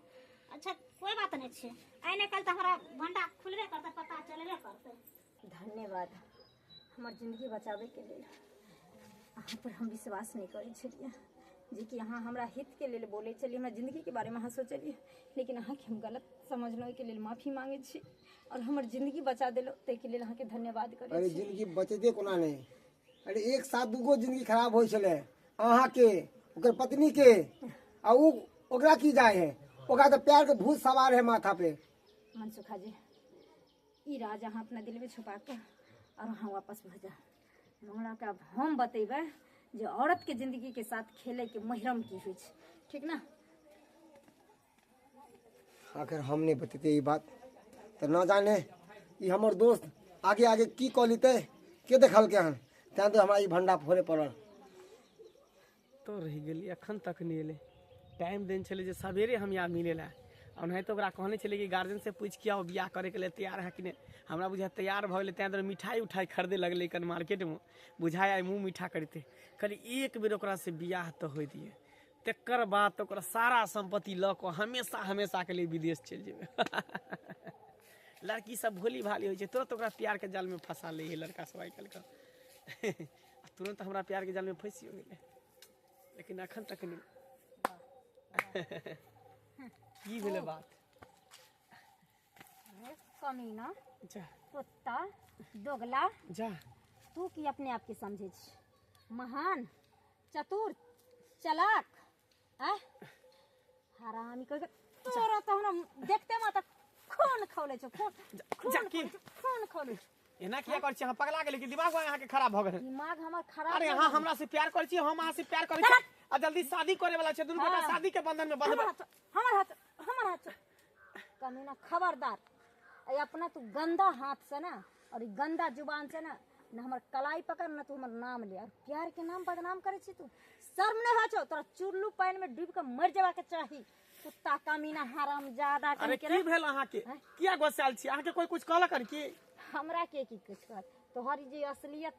C: अच्छा कोई बात नहीं छै, आइ नहि काल्हि तऽ हमरा भंडा खुलबे करतै, पता चलबे करतै।
A: धन्यवाद हमर जिंदगी बचाबैके लेल। अहाँ पर हम विश्वास नहि करै छलियै जेकि अहाँ हमरा हितके लेल बोलै छलियै, हमरा जिंदगीके बारेमे अहाँ सोचलियै, लेकिन अहाँके हम गलत समझलहुँ, एहिके लेल माफी मांगै छी और हमर जिंदगी बचा देलहुँ, ताहिके लेल अहाँके धन्यवाद करै
F: अरे
A: छी।
F: जिंदगी बचेते कोना नहि, अरे एक साथ दूगो जिंदगी खराब होइ छलै, अहाँके ओकर पत्नी के, आ उ ओकरा की जाय है, ओकरा तऽ प्यार के भूत सवार है माथा पे।
A: मनसुखा जी ई राज अहाँ अपना दिल में छुपा कऽ और अहाँ वापस भऽ जाउ। मंगला के आब हम बतेबै जे औरत के जिंदगी के साथ खेले के महरम की होइ छै, ठीक ना?
F: आखिर हम नहीं बतेते ई बात तऽ न जाने ई हमर दोस्त आगे आगे की कऽ लेतै, के देखलकै हन, तैं तऽ हमरा ई भंडा फोड़े पड़ल।
B: तो रहि गेली, अखन तक नहि एलै। टाइम देने छलै जे सवेरे हम यहाँ मिले ला, ओनाहिते ओकरा कहने छलै कि गार्जियन से पूछि के आओ बियाह करे के लिए तैयार है कि नहीं। हमरा बुझाय तैयार भऽ गेलै, तैं दुआरे मिठाई उठाई खरीदे लगलै कन मार्केटमे, बुझाय आइ मुँह मीठा करतै। कहली एक बेर ओकरा से बियाह तऽ होइ दियै, तकर बाद तऽ ओकरा सारा सम्पत्ति लऽ कऽ हमेशा हमेशा के लिए विदेश चलि जेबै। लड़की सब भोली भाली होइ छै, तुरंत ओकरा प्यार के जाल में फंसा लै है लड़का सब आइ काल्हि के। तुरंत हमरा प्यार के जाल में फंसियो गेलै, लेकिन अखन तक नहि। की भेलै बात?
A: कमीना
B: जा
A: कुत्ता दोगला,
B: जा
A: तू की अपने आप के समझे छी महान चतुर चलाक आ हरामी कह तोरा तो हमरा देखते माता खून खौले छौ, खून
B: जा
A: खून
B: की?
A: खून खौले छौ।
B: एना किया करै छी अहाँ? पगला गेलै कि दिमाग अहाँके खराब भऽ गेल?
A: दिमाग हमर खराब।
B: अरे अहाँ हमरा से प्यार करै छी, हम अहाँ से प्यार करै छी, आ जल्दी शादी करे वाला छै, दुनू गोटा शादी के बंधन में बंधबै।
A: हमर हाथ, हमर हाथ, कमीना, खबरदार! अरे अपना तू गंदा हाथ से ना और ई गंदा जुबान से ना न हमर कलाई पकड़, न तू हमर नाम ले, और प्यार के नाम बदनाम करे छी तू। शर्म नहीं होइ छौ? तोरा चुल्लू पानि में डूब के मर जेबा के चाही, कुत्ता, कमीना, हराम जादा।
B: अरे की भेल अहाँके? किया गोसायल छी? अहाँके कोई कुछ कहलक हन की?
A: हमरा के की कुछ कहत? तोहर ई जे असलियत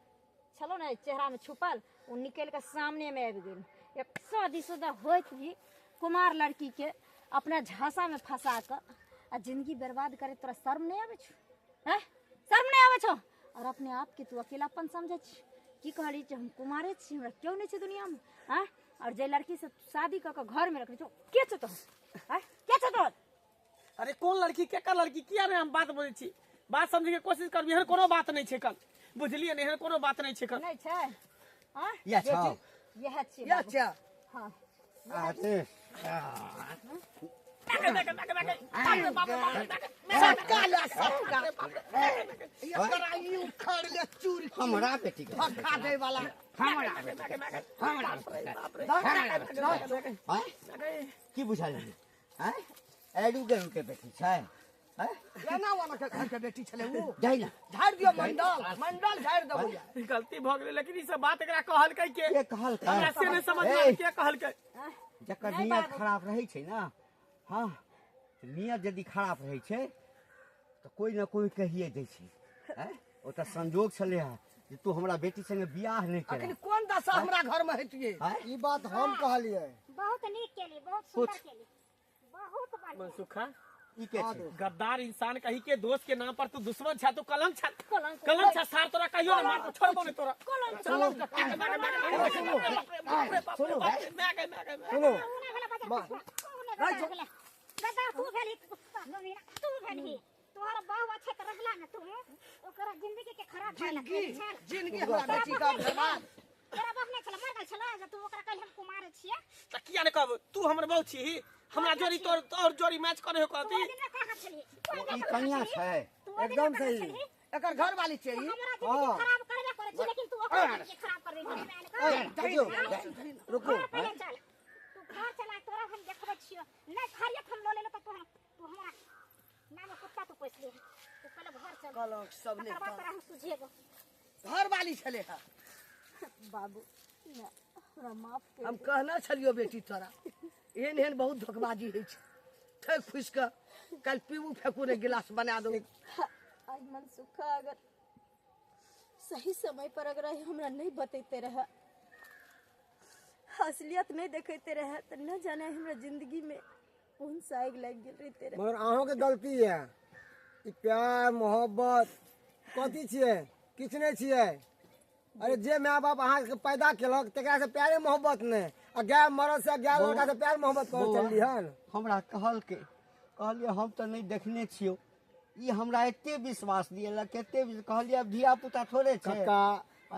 A: छलो ने चेहरा में छुपल, ओ निकलि के सामने में आबि गेल। एक शादीशुदा होइत भी कुमार लड़की के अपना झांसा में फंसा कऽ आ जिंदगी बर्बाद करे, तोरा शर्म नहीं आबै छौ? हैं, शर्म नहीं आबै छौ? और अपने आप के तू अकेलापन समझै छी? की कहली जे हम कुमारे छी, हमरा केओ नहि छै दुनिया में? आँय, और जे लड़की से शादी कऽ के घर में रखने छौ, के छौ तोहर? आँय, के छौ तोहर?
B: अरे कोन लड़की, केकर लड़की? किया नहि हम बात बोलै छी? बात समझे के कोशिश करबी। एहन कोनो बात नहि छै कल, बुझलियै ने? एहन कोनो बात नहि छै कल।
A: नहि छै? आँय,
E: इएह छौ?
A: इएह छियै
D: इएह
A: बाबू।
D: छै।
A: हँ।
E: अरे
D: सटका ले, सटका एकरा, ई उखाड़ ले चूर के।
E: हमरा बेटी के
D: धक्का दै वाला।
E: हमरा बेटी के, हमरा बेटी के। आँय? की बुझल आँय? एडू गेरू के बेटी छै आँय?
D: एना वाला के घर के बेटी छलै उ।
E: जाइ ना।
D: झाड़ि दियौ मंडल, मंडल झाड़ि देबौ।
B: गलती भऽ गेलै, लेकिन ई सब बात एकरा कहलकै के?
E: के कहलकै?
B: हमरा से नहि समझ में
E: ए,
B: के कहलकै?
E: जकर
A: नहि
E: नियत
A: बाबू।
E: खराब रहै छै ने, हँ, तऽ नियत यदि खराब रहै छै तऽ कोइ ने कोइ कहिए दै छै। आँय? ओ तऽ संजोग छलै हँ जे तू हमरा बेटी संगे बियाह नहि
D: अखन
E: केलह।
D: कोन दशा हमरा घर में हेतियै?
E: आँय?
F: ई बात हम कहलियै।
C: बहुत नीक केली, बहुत सुंदर केली, बहुत बढ़िया।
B: मनसुखा,
E: ई के छै?
B: गद्दार इंसान कही के, दोस्त के नाम पर तू दुश्मन छा, तू कलंक छा।
A: कलंक।
B: कलंक छा सार, तोरा कहियो ना मार छोड़बो नहीं तोरा।
F: सुनू। सुनू।
C: ऊना भेलै बाजार, ऊना भेलै गद्दार। तू भेलही कुत्ता, तू भेलही। तोहर बहु अच्छे तऽ रहला ने, तू ओकरा जिंदगी के खराब भेल।
D: जिंदगी, जिंदगी हमरा बेटी का बर्बाद।
C: तोरा बाप नहि छला, मर गेल छला जे तू ओकरा कहली हम कुमार छियै?
B: त किया ने कहब? तू हमर बहू छी, हमरा जोड़ी तोर तोर जोड़ी मैच करे हो
C: तू
B: कहती।
C: ओहि दिन कहाँ छलही? तू ओहि दिन
E: ई
C: कहाँ
E: कनिया
C: छलही?
E: छै।
C: तू ओहि दिन
F: एकदम
C: कहाँ
F: सही।
C: छलही?
D: एकर घर वाली छै ई।
C: हमरा जिंदगी खराब करबे करै छी, लेकिन तू ओकर जिंदगी खराब कर देलही।
F: देखियौ, रुकू।
C: घर पहिले चल, तू घर चला, तोरा हम देखबै छियो। नहि खरियत हम लऽ लेलो तऽ तू तू हमरा नाम कुत्ता तू पोसली। तू पहिले घर चल,
D: कलंक सब
C: तकर बाद
D: नहि
C: तोरा हम सुझेबो।
D: घर वाली छलै हँ।
A: बाबू ना, हमरा माफ कर।
D: हम कहने छलियो बेटी तोरा, एहन एहन बहुत धोखबाजी होइ छै। ठकि फुसि कऽ काल्हि पीबू फेकू ने गिलास बना दू।
A: आई मनसुखा अगर सही समय पर अगर आई हमरा नहीं बतैते रहे, असलियत नहीं देखते रहे, तो न जाने हमरा जिंदगी में कौन सा आगि लागि गेल रहते रहे।
F: मगर अहूँके गलती यऽ। ई प्यार मोहब्बत कथी छियै? किछु नहि छियै। अरे जे माय बाप अहाँके पैदा केलक तकरा से प्यारे मोहब्बत नहि, आ गाय मरद से, गाय लड़का से प्यार मोहब्बत करै
E: बौआ,
F: चलली हन।
E: हमरा कहलकै, कहलियै हम तऽ नहि देखने छियौ। ई हमरा एते विश्वास दिएलक, एते कहलियै आब धिया पुता थोड़े छै।
F: कक्का,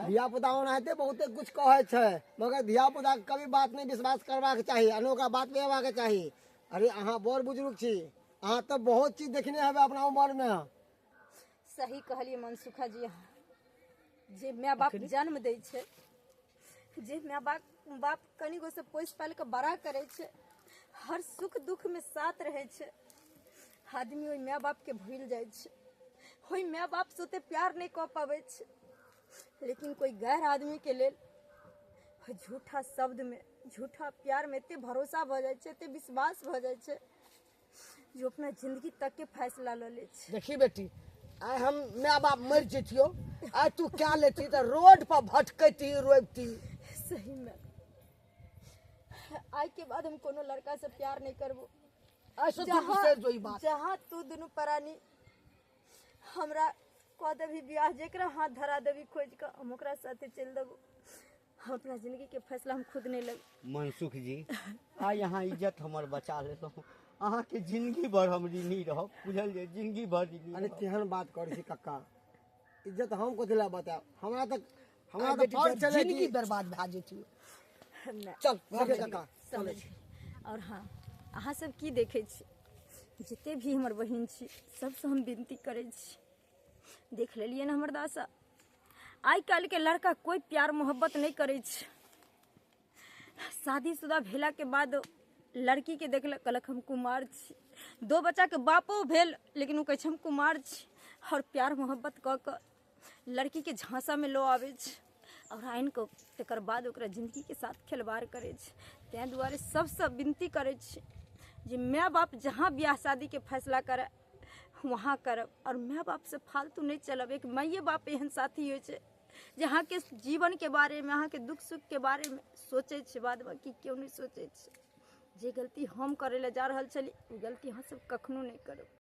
F: धिया पुता ओनाहिते बहुते कुछ कहै छै, मगर धिया पुता के कभी बात नहि विश्वास करबाक चाही आ नहि ओकरा बात पे अयबाक चाही। अरे अहाँ बड़ बुजुर्ग छी, अहाँ तऽ बहुत चीज देखने हेबै अपना उमर मे।
A: सही कहलियै मनसुखा जी अहाँ। जे माय बाप जन्म दै छै, जे माय बाप बाप कनिगो से पोसि पालि कऽ बड़ा करै छै, हर सुख दुख में साथ रहै छै, आदमी ओहि माय बाप के भूलि जाइ छै, ओहि माय बाप से ओते प्यार नहि कऽ पाबै छै, लेकिन कोई गैर आदमी के लेल ओहि झूठा शब्द में, झूठा प्यार में एते भरोसा भऽ जाइ छै, एते विश्वास भऽ जाइ छै जो अपना जिंदगी तक के फैसला लऽ लै छै।
D: देखी बेटी, आइ हम माय बाप मरि जैतियौ, आइ तू क्या लेती तऽ रोड पर भटकैती, रोबती।
A: सही में आइ के बाद हम कोनो लड़का से प्यार नहीं करबो।
D: आइ से तू बिसरि जो ई बात।
A: जहाँ तू दुनू प्राणी हमरा कऽ देबही बियाह, जेकरा हाथ धरा देबही खोज कऽ, हम ओकरा साथे चलि देबो। हम अपना जिंदगी के फैसला हम खुद नहीं लेब।
E: मनसुख जी, आइ अहाँ इज्जत हमर बचा लेलहुँ। अहाँके जिंदगी भर हम ऋणी रहब, बुझलियै? जिंदगी भर ऋणी
F: अरे
E: रहब।
F: केहन बात करै छी कक्का? इज्जत हम कथी लए बतायब? हमरा तऽ हमरा
D: आइ
F: तऽ
D: बेटी
F: फर्ज
D: तोहर
F: छलै
D: जिंदगी
F: कि
D: बर्बाद भए जैतियौ।
A: नहि।
D: चल घर
F: चल
D: चल।
F: कक्का,
A: समझ। और हाँ, अहाँ सब की देखै छी, जते भी हमर बहिन छी, सबसँ हम विनती करै छी। देख लेलियै ने हमर दासा। आइ काल्हिके लड़का कोइ प्यार मोहब्बत नहि करै छै। शादीशुदा भेलाके बाद लड़कीके देखलक, कहलक हम कुमार छी। 2 बच्चाके बापो भेल, लेकिन ओ कहै छै हम कुमार छी। आओर प्यार मोहब्बत कऽ कऽ लड़कीके झाँसामे लऽ आबै छै आओर आनि कऽ तकर बाद ओकरा जिन्दगीके साथ खेलबाड़ करै छै। ताहि दुआरे सबसँ विनती करै छी जे माय बाप जहाँ बियाह शादीके फैसला करय वहाँ करब, आओर माय बापसँ फालतू नहि चलब। एक माइए बाप एहन साथी होइ छै जे अहाँके जीवनके बारेमे, अहाँके दुःख सुखके बारेमे सोचै छै, बाद बाँकी केओ नहि सोचै छै। जे गलती हम करै लए जा रहल छली ओ गलती अहाँ सब कखनो नहि करब।